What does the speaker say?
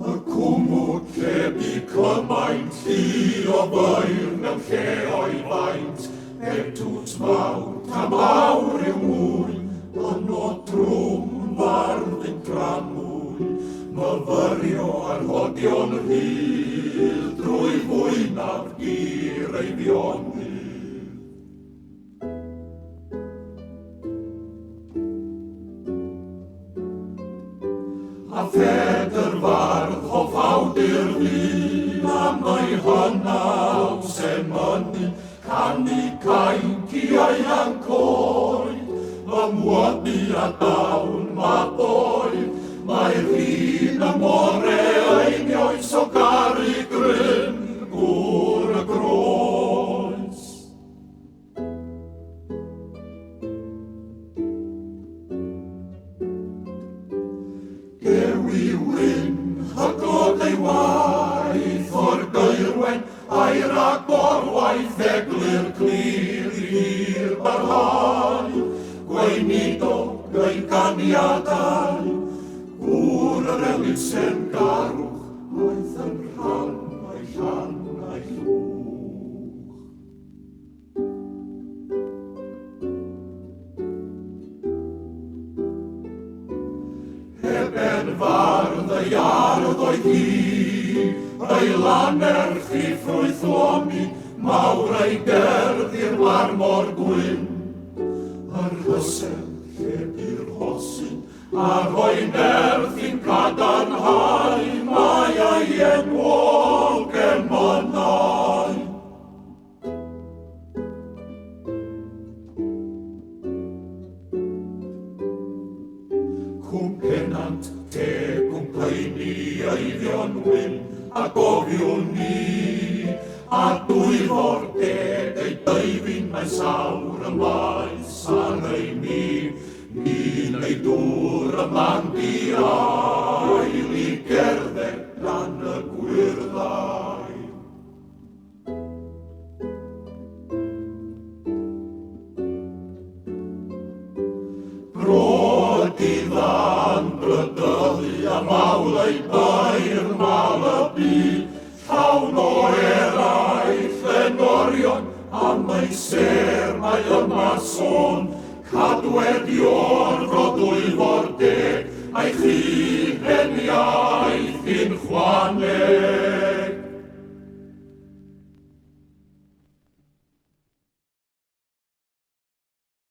Y cwmwd lle bu cymaint llu o feirdd mewn lleoedd faint, heb twt mawr, ta mawr yw mwy, yno drwm fardd yn dramwy, myfyrio ar rhodion rhydd, drwy fwynaf dir Eifionydd. A Phedr fardd hoff awdur fu am ei hynaws emynu, canu cainc i ieuanc oed, ymwybu a dawn mab oed, mae rhin y more einioes o garu grym gŵr y groes. Dewi Wyn, hygod ei waith o'r Gaerwen, a'i ragorwaith eglur clir i hir barhau, gweinidog ei ganiadau, gŵr yr elusen garwch, aeth yn rhan o'i llan a'i llwch. Eben fardd ei ardd oedd hi, ei lannerch i ffrwythloni, mawr ei gerdd i'r marmor gwyn. Yr hysel lle bu'r rhosyn, a rhoi nerth i'n cadarnhau, mae ei enwog emynau. Cwm Pennant, te cwm Pleini, Eifion Wyn, a gofiwn ni, a dwyfor deg ei dyfyn mae sawr y maes ar ei mi, mi neu dŵr y man di ail i gerdded dan y gwyrddau. Bro diddan brydyddu a mawl ei bair mal y byd, llawn o eraill lenorion am ei sêr mae yma sôn, cadwedion fro dwyfor deg, a'i chi hen iaith yn chwaneg.